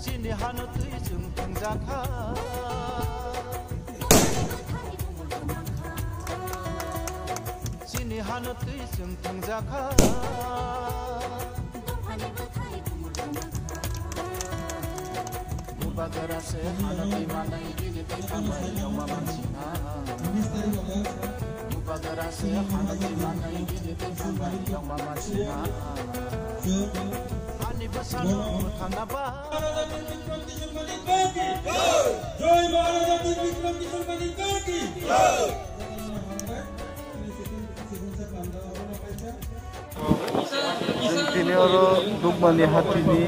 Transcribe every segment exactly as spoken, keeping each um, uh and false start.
Chini hano twi chwng thwngjakha. Chini hano twi chwng thwngjakha. Bubagra se hano twi manai bini twi tangmani yongma mansinga. Bubagra se hano twi manai bini twi tangmani yongma mansinga. Ani bwsano thana ba. Jai Maharaja Bir Bikram Kishore Manikya ki. Chwng tini oro Dukmani hatini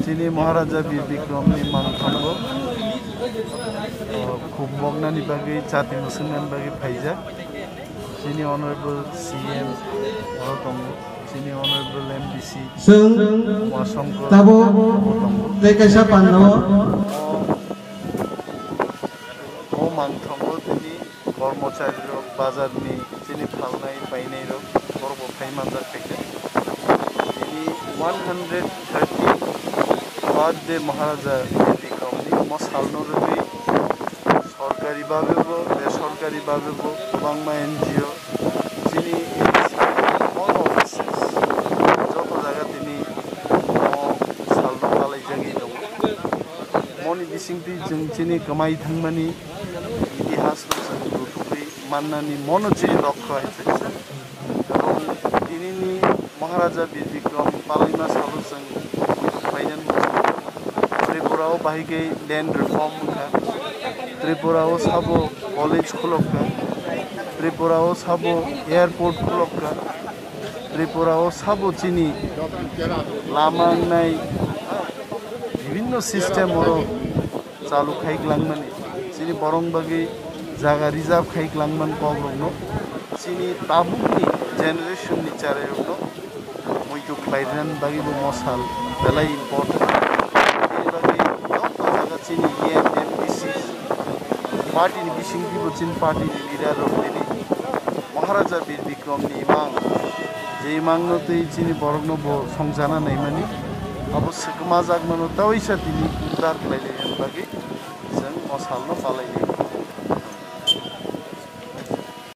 chini Maharaja Bir Bikramni mangthango, uh, khum moknani bagwi, chati mwswngnani bagwi phaijak. Chini Honorable C M oro tongo, chini Honorable M D C Chwng Umashankar tabuk tongo. Tei kaisa panda o. O mangthango tini kormochari rok, bazar ni chini phalnai painai rok borok bo phai manjak khaikhe. Tini one hundred thirty birthday Maharaja Bikram ni mo salno rwgwi sorkari babe bo, besorkari babe bo kwbangma N G O chini all offices joto jaga tini mo salno palaijagwi tongo. Moni bisingtwi chwng chini kwmai thangmani itihasno chwng rutugwi mannani mono chini lokho hai se. Ebong tinini Maharaja Bir Bikram palaima salo chwng phainani Tripura o bahai khe land reform wngkha. Tripura o sabo college khulokha. Tripura o sabo airport khulokha. Tripura o sabo chini lama wngnai bibinno system oro chalu khai glangmani, chini borok bagwi jaga reserve khai glangmani kokrokno chini tabukni generation ni cherairokno muitu khlairwnani bagwi bo mosal belai important. Bini bagwi joto jaga chini E M M D C party ni bisingtwi bo chini party ni leader rok tini Maharaja Bir Bikram ni imang, je imang no twi chini borok no bo songchana naimani, abo swkma jak mano, tawi sa tini udar khlai lai bagwi chwng o sal no palai lai.